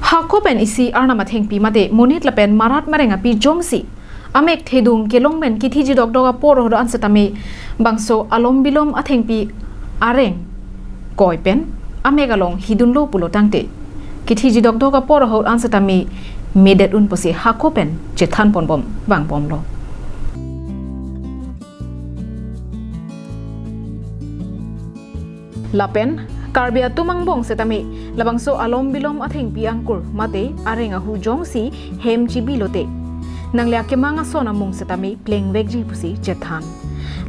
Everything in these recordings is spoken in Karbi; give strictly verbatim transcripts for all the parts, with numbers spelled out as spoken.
Hako pen isi Arnam athengpi mate monit lapen marat mareng api jongsi amek thedung kelong pen kithiji dokdok apor ahut an setame bangso alom bilom athengpi areng koi pen amek along hidunlo pulo tangte, kithiji dokdok apor ahut an setame medet un pusi hako pen chethan ponbom vangbomlo. Lapen Karbi atum angbong setame labangso alom bilom athengpi angkur mate areng ahu jongsi hem chibi lote, nangli akemang ason amung setame plengvekji pusi chethan.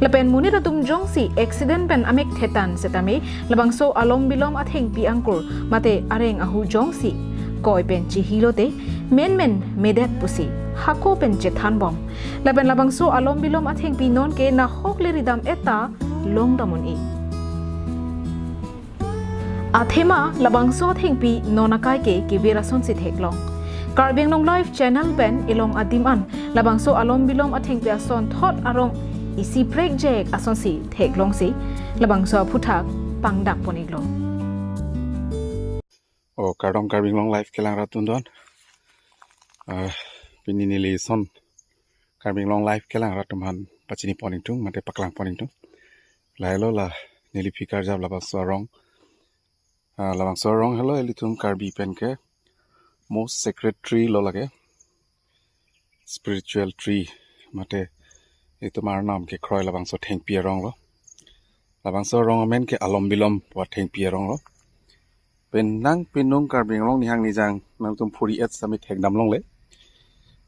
Lapen monit atum jongsi accident pen amek thetan setame labangso alom bilom athengpi angkur mate areng ahu jongsi koi pen chihi lote, menmen medet pusi hako pen chethanbom. Lapen labangso alom bilom athengpi nonke nahok le ridam eta longdam un-e. Athema labangso athengpi non akai ke kevir asonsi theklong. Karbi Anglong Live channel pen elong adim an labangso alom bilom athengpi asonthot arong isi prekjek asonsi theklongsi labangso aphuthak pangdak pon-iklo. O kardom Karbi Anglong Live kelang rat atum don. Ah, pini neli son Karbi Anglong Live kelang rat atum aphan pachini pon ingtung mate paklang pon ingtung. Lahelo la neli phikar jap labangso arong. Ah, labangso arong helo ilitum Karbi pen ke most sacred tree lo lake. Spiritual tree mate itum Arnam kekroi labangso thengpi arong lo. Labangso arong amen ke alom bilom pu athengpi arong lo. Penang penung Karbi Anglong nihang nijang nangtum phuri et sami thekdam longle.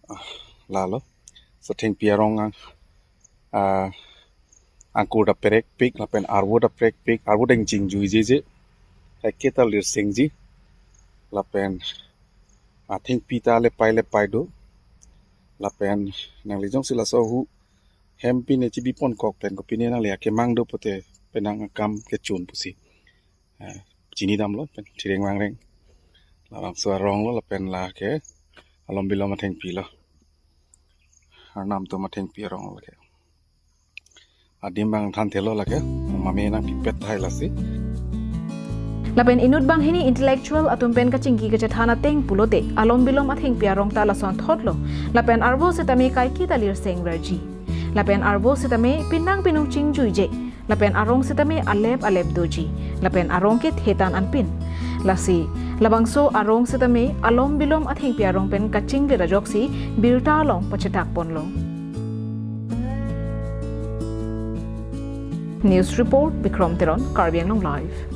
Ah, lalo. So thengpi arong ang, ah, angkur ta prekpik lapen arvo ta prekpik, arvo ta ingchingjuijeje. Kaike ta lirsengji. Lapen athengpi ta lepai lepai do. Lapen nangli jongsi laso ahu hem pine chibi ponkok pen kopine nangli akemang do pote penang akam kechun pusi. Eh, chinidamlo pen thireng vangreng. Labangso arong lo lapen lake alom bilom athengpi lo. Arnam atum athengpi arong lo lake. Adim bang than thelo lake. Mame nangpipet thai lasi. Lapen inut banghini intellectual atum pen kachingki kachethan ateng pulote alom bilom athengpi arong ta lasonthot lo. Lapen arvo setame kaike ta lirsengverji. Lapen arvo setame penang penung chingjuije. Lapen arong setame alep alep doji. Lapen arong ke thetan anpin. Lasi labangso arong setame alom bilom athengpi arong pen kachingvir ajoksi birta along pachetak ponlo. News report, Bikrom Teron, Karbi Anglong Live.